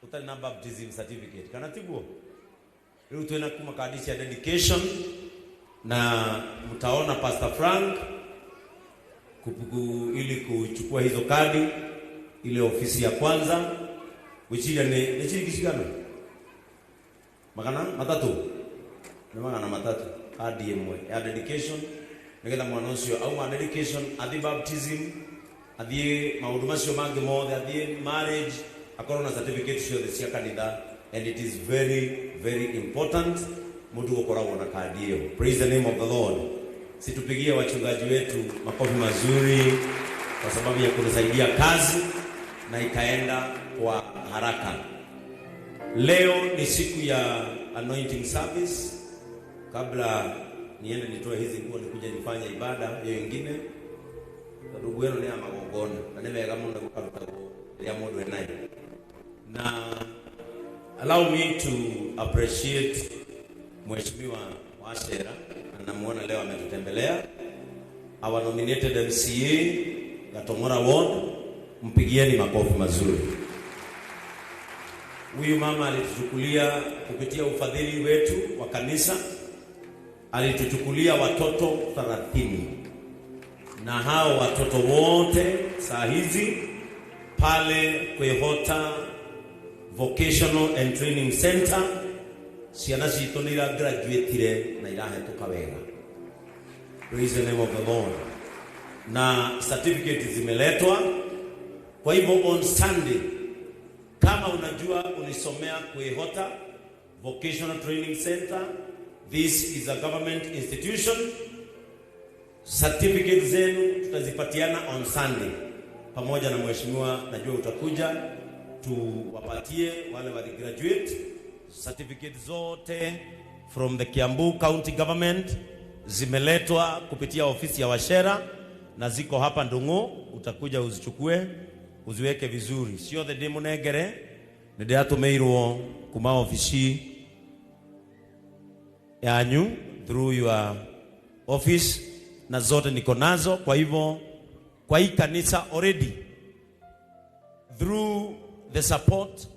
Ũtarĩ na baptism certificate kana tiguo? Rĩu twĩna kuma kandi cia dedication na mtaona Pastor Frank kupuku, ili kuchukua hizo kadi ile ofisi ya kwanza gwĩciria nĩ ciringi cigana 300, nĩ 300 kandi ĩmwe ya dedication, nĩgetha mwana ũcio auma dedication athiĩ baptism, athiĩ maũndũ macio mangĩ mothe, athiĩ marriage, akorwo na certificate ciothe cia kanitha. And it is very very important mũndũ gũkoragwo na kandi ĩyo. Praise the name of the Lord. Situpigie wachungaji wetu makofi mazuri kwa sababu ya kunisaidia kazi na ikaenda kwa haraka. Leo ni siku ya anointing service. Kabla niende nitoe hizi nguo nikuje nifanye ibada hiyo ingine, tondu nguo ĩno nĩ ya magongona na nĩ wega mũno gũkarutagwo rĩrĩa mũndũ enayo. Na allow me to appreciate Mheshimiwa Wachera, na namuona leo ametutembelea, our nominated MCA Gatong'ora Ward, mpigieni makofi mazuri. Huyu mama alituchukulia kupitia ufadhili wetu wa kanisa, alituchukulia watoto 30, na hao watoto wote saa hizi pale Kwihota Vocational and Training Center ciana citũ nĩ iragraduatire na irahetũka wega. Praise the name of the Lord. Na certificate zimeletwa. Kwa hivyo on Sunday, kama unajua ulisomea Kwihota Vocational Training Center, this is a government institution. Certificate zenu tutazipatiana on Sunday pamoja na mheshimiwa, najua utakuja tuwapatie wale wali graduate certificate zote from the Kiambu County Government zimeletwa kupitia ofisi ya Wachera na ziko hapa Ndung'u, utakuja uzichukue uziweke vizuri. Ciothe ndĩmũnengere, nĩ ndĩratũmĩirwo kuma ofici yanyu through your office na zote niko nazo. Kwa hivyo kwa hii kanisa already through the support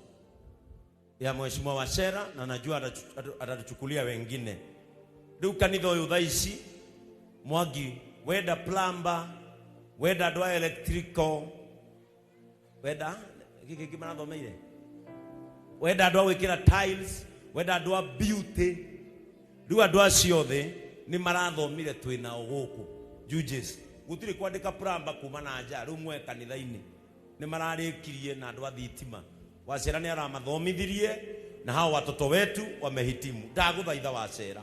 ya Mheshimiwa Wachera, na najua atatuchukulia wengine. Rĩu kanitha ũyũ thaa ici Mwangi wenda plumber, wenda andũ a electrical, wenda gĩkĩ kĩngĩ marathomeire, wenda andũ a gwĩkĩra tiles, wenda andũ a beauty, rĩu andũ acio othe nĩ marathomire twĩ nao gũkũ Judges. Gũtirĩ kwandĩka plumber kuma na nja, rĩu mwe kanitha-inĩ nĩ mararĩkirie na andũ a thitima. Wachera nĩ aramathomithirie na hao watoto wetu wamehitimu. Ndagũthaitha Wachera,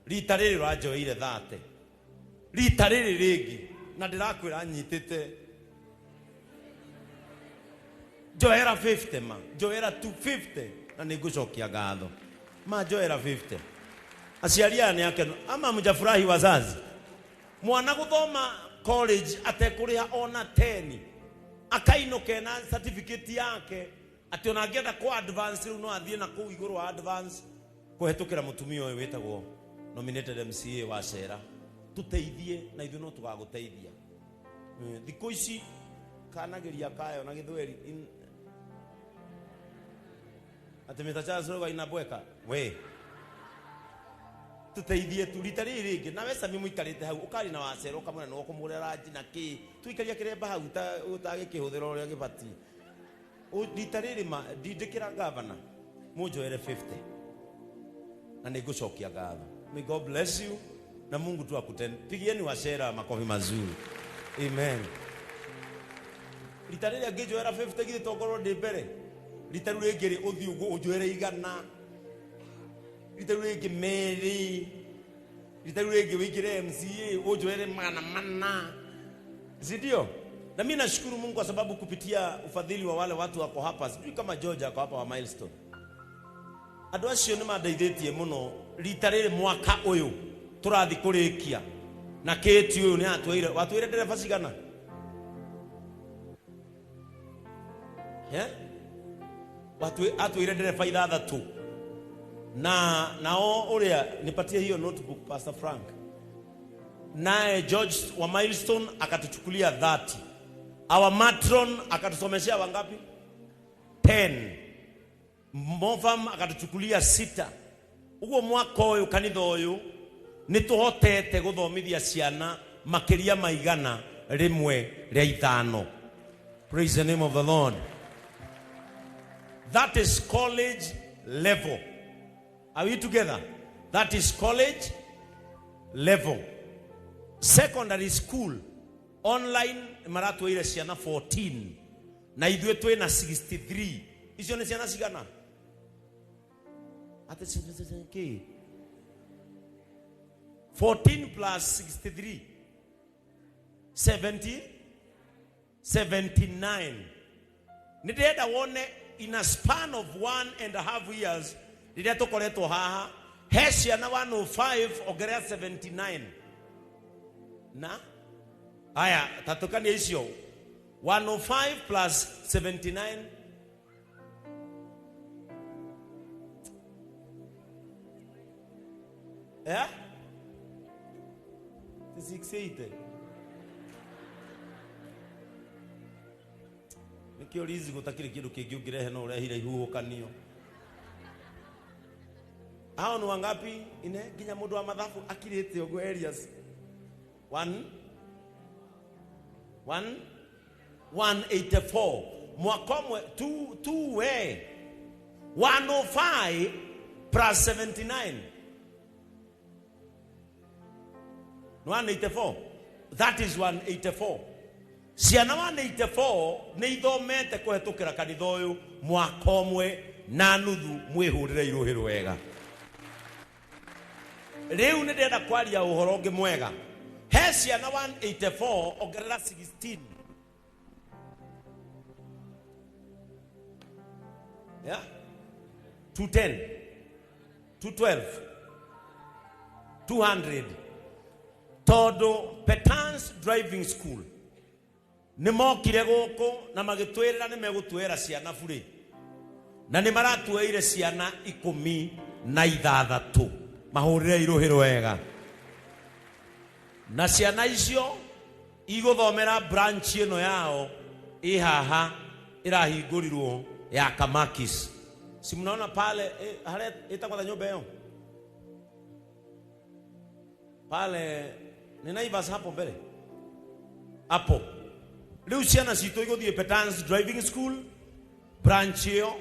rita rĩrĩ ũranjoeire 30, rita rĩrĩ rĩngĩ na ndĩrakwĩra nyitĩte njoera 50, ma njoera 250 na nĩ ngũcokia ngatho. Ma njoera 50. Aciari aya nĩ akenu ama mjafurahi wazazi? Mwana gũthoma college atekũrĩha ona 10, akainũka ena certificate yake, atĩ ona angĩenda kũ advance rĩu no athiĩ na kũu igũrũ wa advance kũhetũkĩra mũtumia ũyũ wĩtagwo nominated MCA Wachera. Tũteithie na ithuĩ no tũgagũteithia. Thikũ ici kanagĩria kayo na gĩthweri atĩ Mr. Charles Roga inabweka we tuteithie tu rita rĩrĩ rĩngĩ. Nawe Sami mũikarĩte hau ũkari na Wachera ũkamwĩra nĩwe ũkũmũgũrĩra ranji na kĩ tuikaria kĩremba hau ta ũtagĩkĩhũthĩra ũrĩa gĩbatiĩ. Rita rĩrĩ ma ndindĩkĩra gavana mũnjoere 50 na nĩ ngũcokia ngatho. May God bless you na Mungu tu akutende. Pigieni Wachera makofi mazuri. Amen. Rita rĩrĩa ngĩnjoera 50 githĩ tongorwo ndĩ mbere? Rita rĩu rĩngĩ rĩ ũthiĩ ũguo ũnjoere 100, rita rĩu rĩngĩ 2, rita rĩu rĩngĩ wĩingĩre MCA ũnjoere 400, si ndio? Na mimi nashukuru Mungu kwa sababu kupitia ufadhili wa wale watu wako hapa, sijui kama George ako hapa wa Milestone, andũ acio nĩ mandeithĩtie mũno. Rita rĩrĩ mwaka ũyũ tũrathiĩ kũrĩkia na kĩti ũyũ nĩ atwĩire, watwĩire ndereba cigana? Eh? Atwĩire ndereba 6 na nao ũrĩa nipatie hiyo notebook, Pastor Frank. Naye George wa Milestone akatuchukulia 30. Our matron akatusomeshea wangapi? 10. Mofam akatuchukulia 6. Uguo mwaka uyu kanitha uyu nituhotete guthomithia ciana makiria ma 105. Praise the name of the Lord. That is college level. Are we together? That is college level. Secondary school online maratwire ciana 14 na ithuĩ twĩna 63. Icio nĩ ciana cigana? Ati kĩ? 14 plus 63 70 79. Nĩ ndĩrenda wone in a span of 1.5 years rĩrĩa tũkoretwo haha he ciana 105 ongerera 79 na aya tatũkania icio 105 plus 79 yeah? 680. Nikio rizi gutakiri kindu kingi ungirehe no urehire ihuhukanio. Hao ni wangapi? Ine nginya mundu wa mathabu akirite uguo areas 1 1 184 mwaka ũmwe 2 2 we 105 plus 79 184. That is 184. Ciana 184 nĩ ithomete kũhetũkĩra kanitha ũyũ mwaka ũmwe na nuthu. Mwĩhũrĩre irũhĩ rwega. Rĩu nĩ ndĩrenda kwaria ũhoro ũngĩ mwega. He ciana 184 ongerera 16. Yeah? 210, 212, 200. Tondu Petans Driving School nĩ mokire gũkũ na magĩtwĩrĩra nĩ megũtuoera ciana burĩ, na nĩ maratuoeire ciana 16. Mahũrĩre irũhĩ rwega. Na ciana icio igũthomera branch ĩno yao ĩ haha ĩrahingũrirwo ya Kamakis. Si mnaona pale harĩa ĩtagwo ta nyũmba ĩyo pale ni Naivas hapo mbele hapo. Rĩu ciana citũ igũthiĩ Petans Driving School branch ĩyo,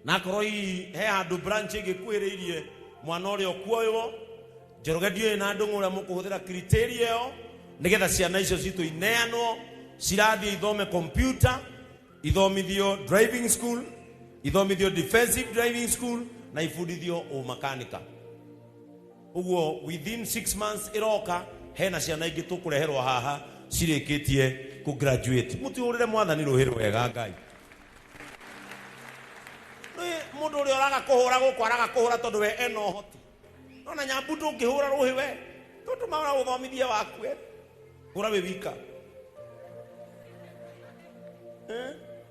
na akorwo hihi he handũ branch ĩngĩkuhĩrĩirie mwana ũrĩa ũkuoywo, Njoroge ndiũĩ na ndũng'ũ ũrĩa mũkũhũthĩra criteria ĩyo nĩgetha ciana icio citũ ineanwo cirathiĩ ithome computer, ithomithio driving school, ithomithio defensive driving school na ibundithio ũmakanika. Ũguo within 6 months ĩroka hena ciana ingĩ tũkũreherwo haha cirĩkĩtie kũ graduate. Mũtihũrĩre mwathani rũhĩ rwega Ngai. Nĩ mũndũ ũrĩa ũraga kũhũra gũkũ araga kũhũra tondũ we ena ũhoti. No na nyambu ndũngĩhũra rũhĩ we, tondũ mara ũthomithie waku we. Hũra wĩ wika.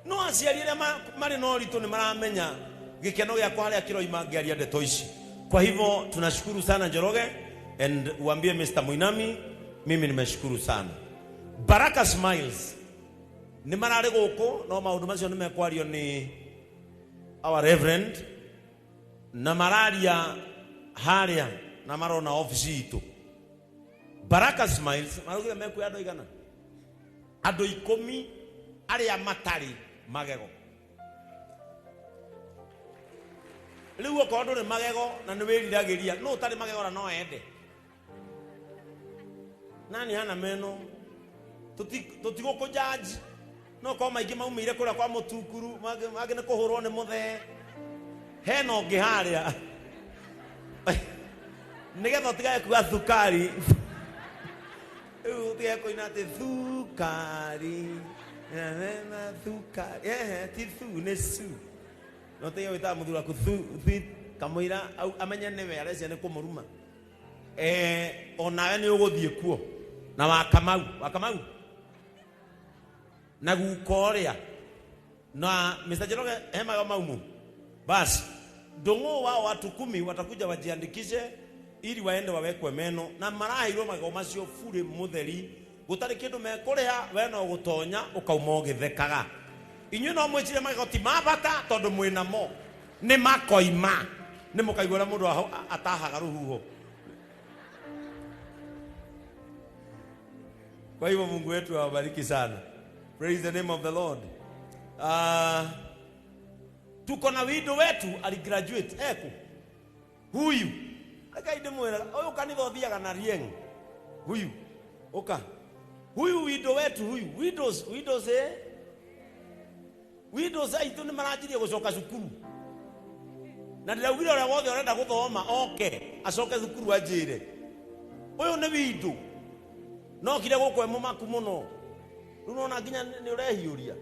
No aciari arĩa marĩ na ũritũ nĩ maramenya gĩkeno gĩakwa harĩa kĩroima ngĩaria ndeto ici. Kwa hivyo tunashukuru sana Njoroge, and uambie Mr. Muinami mimi nimeshukuru sana. Baraka Smiles nĩ mararĩ gũkũ no maũndũ macio nĩ mekwario nĩ our reverend, na mararia harĩa na marona office itũ. Baraka Smiles maraugire mekuoya andũ aigana? Andũ 10 arĩa matarĩ magego. Rĩu okorwo ndũrĩ magego na nĩ wĩriragĩria, no ũtarĩ magego na no ende. Nani hana meno? Tũtigũkũ judge. No korwo maingĩ maumĩire kũrĩa kwa mũtukuru, mangĩ nĩ kũhũrwo nĩ mũthee. Hena ũngĩ harĩa. Nĩgetha ũtigage kuga thukari. Rĩu ũtigage kũina atĩ thukari. Na thukari. Ehe, ti thu, nĩ su. No ũtige gwĩtaga mũthuri waku thu, thi, kamũira, au, amenye nĩwe, arecia nĩ kũmũruma. Onawe nĩ ũgũthiĩ kuo. Na wa Kamau, wa Kamau. Na guka ũrĩa. Na Mr. Njoroge he magego maumu. Basi, ndũng'ũ wao watu 10 watakuja wajiandikishe ili waende wawekwe meno, na maraheirwo magego macio bure mũtheri, gũtarĩ kĩndũ mekũrĩha, we no gũtonya ũkauma ũgĩthekaga. Inyuĩ no mwĩcire magego ti ma bata tondũ mwĩnamo. Nĩ makoima. Nĩ mũkaigua ũrĩa mũndũ atahaga rũhuho. Kwa hivyo Mungu wetu awabariki sana. Praise the name of the Lord. Tuko na windo wetu aligraduate eku huyu reke ndimwira uyu kanitha uthiaga na rieng huyu uka huyu windo wetu huyu windows windows eh windows aitu ni maranjirie gucoka cukuru na ndiraugire uria wothe urenda guthoma oke acoke cukuru anjire uyu ni windu no kire guku e mumaku muno riu nona nginya ni urehiuria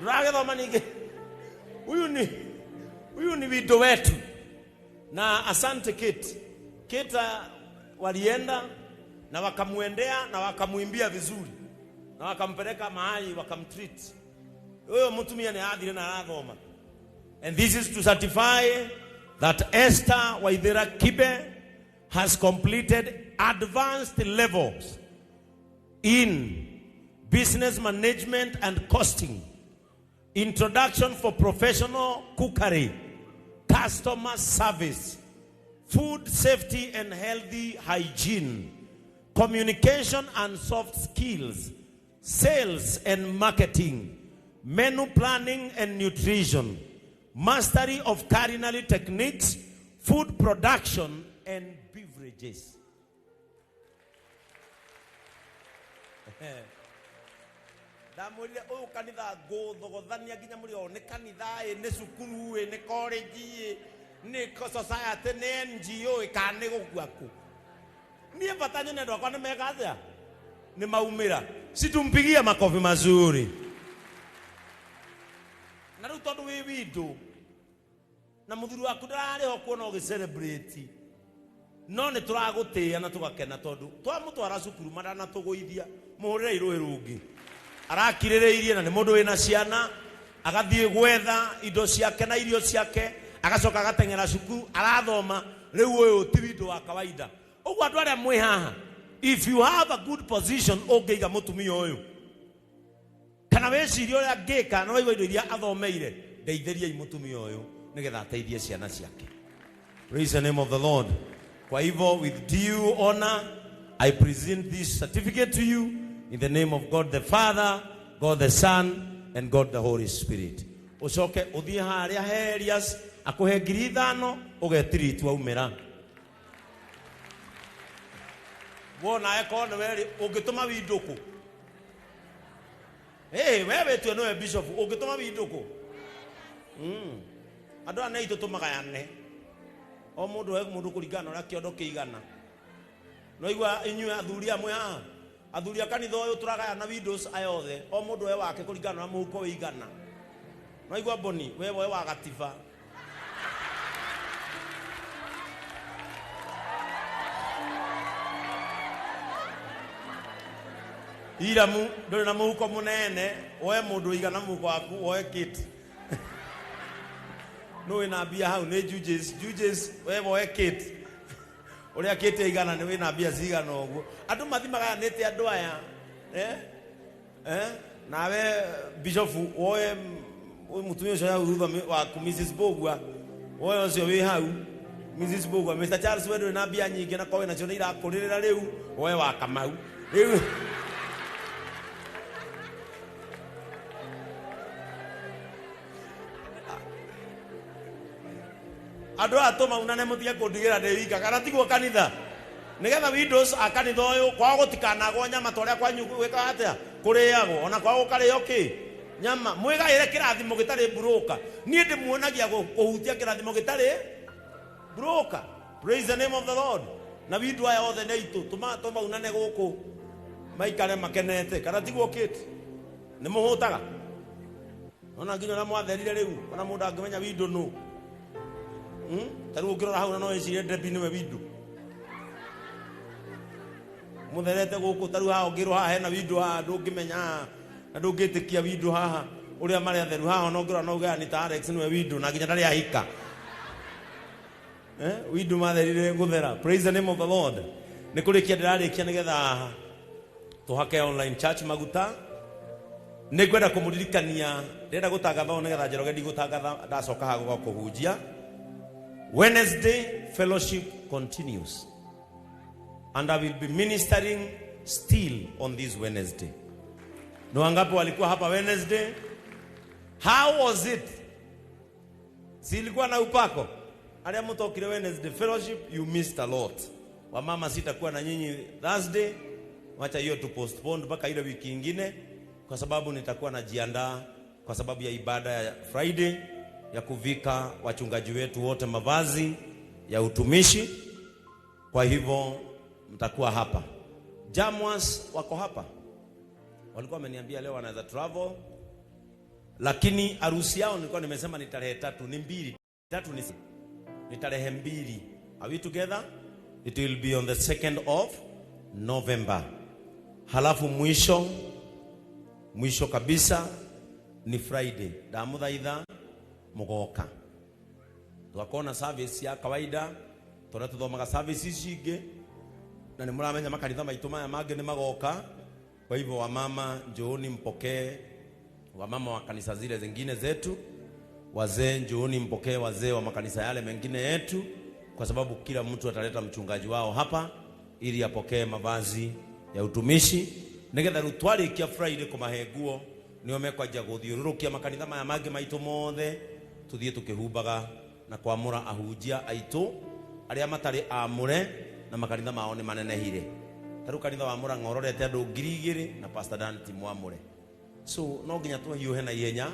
nduragithoma ningi huyu ni windo wetu. Na asante Kate. Kate walienda na wakamuendea na wakamuimbia vizuri na wakampeleka mahali wakamtreat. Huyo mutumia ni athire na arathoma. And this is to certify that Esther Waithera Kibe has completed advanced levels in business management and costing, introduction for professional cookery, customer service, food safety and healthy hygiene, communication and soft skills, sales and marketing, menu planning and nutrition, mastery of culinary techniques, food production and beverages. Ndamwĩrire ũyũ kanitha ngũthogothania nginya mũrĩ o nĩ kanitha ĩ nĩ cukuru ĩ nĩ college ĩ nĩ society nĩ NGO ĩ kana nĩ gũkua kũ. Niĩ bata nyone andũ akwa nĩ meka atĩa, nĩ maumĩra. Situmpigie makofi mazuri. Na rĩu tondũ wĩ windũ na mũthuri waku ndararĩ ho kuona ũgĩ celebrate, no nĩ tũragũtĩĩa na tũgakena tondũ twamũtwara cukuru maranatũgũithia mũhũrĩre irũĩ rũngĩ. Arakirĩrĩirie na nĩ mũndũ wĩna ciana, agathiĩ gwetha indo ciake na irio ciake, agacoka agateng'era cukuru arathoma. Rĩu ũyũ ti windũ wa kawaida. Ũguo andũ arĩa mwĩ haha, if you have a good position ũngĩiga mũtumia ũyũ kana wĩcirie ũrĩa angĩka na waigua indo iria athomeire, ndeithĩriai mũtumia ũyũ nĩgetha ateithie ciana ciake. Praise the name of the Lord. Kwa hivyo, with due honor, I present this certificate to you in the name of God the Father, God the Son, and God the Holy Spirit. Ucoke uthie haria he Elias akuhe 5,000 ũgetiritwo aumĩra. Wona eko nĩ weri ũngĩtũma windũ kũ? Hey, we wĩtue nĩwe bishop, ũngĩtũma windũ kũ? Andũ aya nĩ aitũ tũmagayane. O mũndũ he mũndũ kũringana na ũrĩa kĩondo kĩigana. No igua inyuĩ athuri amwe haha, athuri a kanitha ũyũ tũragayana windows aya othe, o mũndũ he wake kũringana na mũhuko wĩigana. No igua Boni, we woe wa gatiba. Iramu ndũrĩ na mũhuko mũnene, woe mũndũ ũigana mũhuko waku, woe kit. No wĩna mbia hau nĩ Judges, Judges we woe kit. Ũrĩa kit ĩigana nĩ wĩna mbia cigana ũguo. Andũ mathi magayanĩte andũ aya. Nawe bishop woe mũtumia ũcio hau thutha waku Mrs. Bogwa, woe ũcio wĩ hau Mrs. Bogwa. Mr. Charles we ndũrĩ na mbia nyingĩ na korwo wĩnacio nĩ irakũrĩrĩra rĩu, woe wa Kamau. Rĩu andũ aya tũmaunane mũtige kũndigĩra ndĩ wika kana tiguo kanitha, nĩgetha windows a kanitha ũyũ kwao gũtikanagwo nyama ta ũrĩa kwanyu gwĩkaga atĩa kũrĩagwo, ona kwao gũkarĩo kĩ nyama. Mwĩgaĩre kĩrathimo gĩtarĩ mburũka. Niĩ ndĩmuonagia kũhutia kĩrathimo gĩtarĩ mburũka. Praise the name of the Lord. Na windu aya othe nĩ aitũ, tũmaunane gũkũ maikare makenete kana tiguo Kate? Nĩ mũhũtaga ona nginya ũrĩa mwatherire rĩu, ona mũndũ angĩmenya windu nũ. Ta rĩu ũngĩrora hau na no wĩcirie Debbie nĩwe windu mũtherete gũkũ. Ta rĩu haha ũngĩrwo haha hena windu haha, ndũngĩmenya haha na ndũngĩtĩkia windu haha ũrĩa marĩ atheru haha. Ona ũngĩrora no uge ni ta Alex nĩwe windu na nginya ndarĩ ahika. Windu matherire gũthera. Praise the name of the Lord. Nĩ kũrĩkia ndĩrarĩkia nĩgetha tũhake online church maguta. Nĩ ngwenda kũmũririkania, ndĩrenda gũtangatha ũũ nĩgetha Njoroge ndigũtangatha ndacoka haha gũka kũhunjia. Wednesday fellowship continues and I will be ministering still on this Wednesday. Ni wangapi walikuwa hapa Wednesday? How was it? Si ilikuwa na upako? Aria mutokire Wednesday fellowship, you missed a lot. Wamama sitakuwa na nyinyi Thursday, wacha hiyo tu postpone mpaka ile wiki ingine, kwa sababu nitakuwa najiandaa kwa sababu ya ibada ya Friday ya kuvika wachungaji wetu wote mavazi ya utumishi. Kwa hivyo mtakuwa hapa. Jamwas wako hapa, walikuwa wameniambia leo wanaweza travel, lakini harusi yao nilikuwa nimesema ni tarehe 3, ni 2, 3 ni tarehe 2. Are we together? It will be on the 2nd of November. Halafu mwisho kabisa ni Friday. Ndamuthaitha mugoka. Twakorwo na service ya kawaida, turia tuthomaga service ici ingĩ, na nĩ mũramenya makanitha maitũ maya mangĩ nĩ magoka. Kwa hivyo wamama njooni mpokee, wamama wa kanisa zile zingine zetu, wazee njooni mpokee wazee wa makanisa yale mengine yetu, kwa sababu kila mtu ataleta mchungaji wao hapa ili apokee mavazi ya utumishi nigetha rĩu twarĩkia Friday kũmahe nguo nĩo mekwanjia gũthiũrũrũkia makanitha maya mangĩ maitũ mothe, tuthiĩ tũkĩhumbaga na kwamũra ahunjia aitũ arĩa matarĩ amũre na makanitha mao nĩ manenehire. Ta rĩu kanitha wa Mũrang'a ũrorete andũ 2000 na Pastor Dan ti mwamũre, so no nginya tũhiũhe na ihenya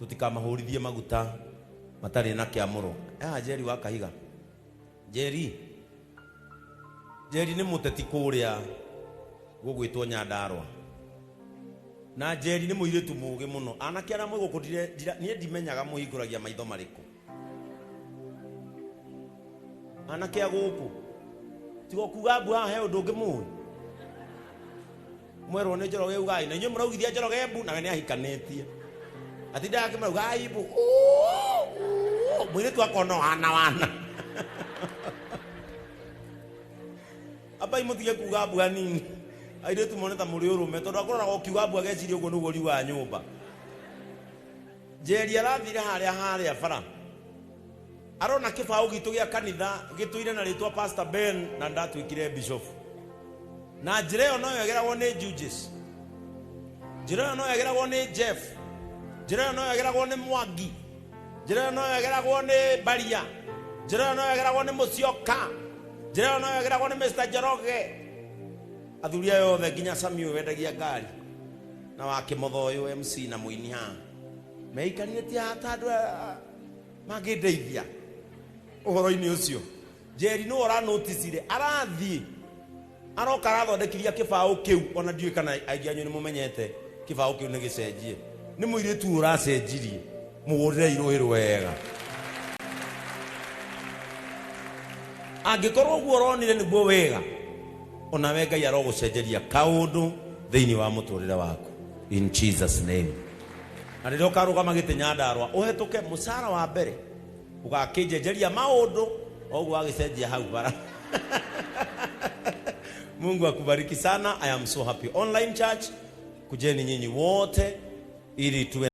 tũtikamahũrithie maguta matarĩ na kĩamũro. Haha Njeri wa Kahiga, Njeri nĩ mũteti kũrĩa gũgwĩtwo Nyandarua, na Njeri nĩ mũirĩtu mũũgĩ mũno. Anake arĩa mwĩ gũkũ niĩ ndimenyaga mũhingũragia maitho marĩkũ. Anake a gũkũ tiga kuga mbu haha he ũndũ ũngĩ mũĩ mwerwo nĩ Njoroge ugai, na inyuĩ mũraugithia Njoroge mbu nawe nĩ ahikanĩtie, atindaga akĩmera ugai mbu, mũirĩtu akona wana wana. Ambai mũtige kuga mbu hanini, airĩtu mone ta mũrĩ ũrũme, tondũ akoraga ũkiuga mbu ageciria ũguo nĩguo riugaga nyũmba. Njeri arathire harĩa bara, arona kĩbaũ gitũ gĩa kanitha gĩtũire na rĩtwa Pastor Ben na ndatuĩkire bishop. Na njĩra ĩyo noyo ĩgeragwo nĩ Judges, njĩra ĩyo noyo ĩgeragwo nĩ Jeff, njĩra ĩyo noyo ĩgeragwo nĩ Mwangi, njĩra ĩyo noyo ĩgeragwo nĩ Baria, njĩra ĩyo noyo ĩgeragwo nĩ Musyoka, njĩra ĩyo noyo ĩgeragwo nĩ Mr. Njoroge. Athuri aya othe nginya Sami ũyũ wendagia ngari na wa Kĩmotho ũyũ MC na mũini haha meikarĩtie haha ta andũ mangĩndeithia ũhoro-inĩ ũcio. Njeri nĩwe ũranoticire, arathiĩ aroka arathondekithia kĩbaũ kĩu, ona ndiũĩ kana aingĩ anyu nĩ mũmenyete kĩbaũ kĩu nĩ gĩcenjie. Nĩ mũirĩtu ũracenjirie, mũhũrĩre irũĩ rwega. Angĩkorwo ũguo ũronire nĩguo wega, onawe Ngai arogũcenjeria kaũndũ thĩinĩ wa mũtũrĩre waku in Jesus name. Na rĩrĩa ũkarũgama gĩtĩ Nyandarua ũhetũke mũcara wa mbere ũgakĩnjenjeria maũndũ o ũguo wagĩcenjia hau bara. Mungu akubariki sana. I am so happy. Online church, kujeni nyinyi wote ili tuwe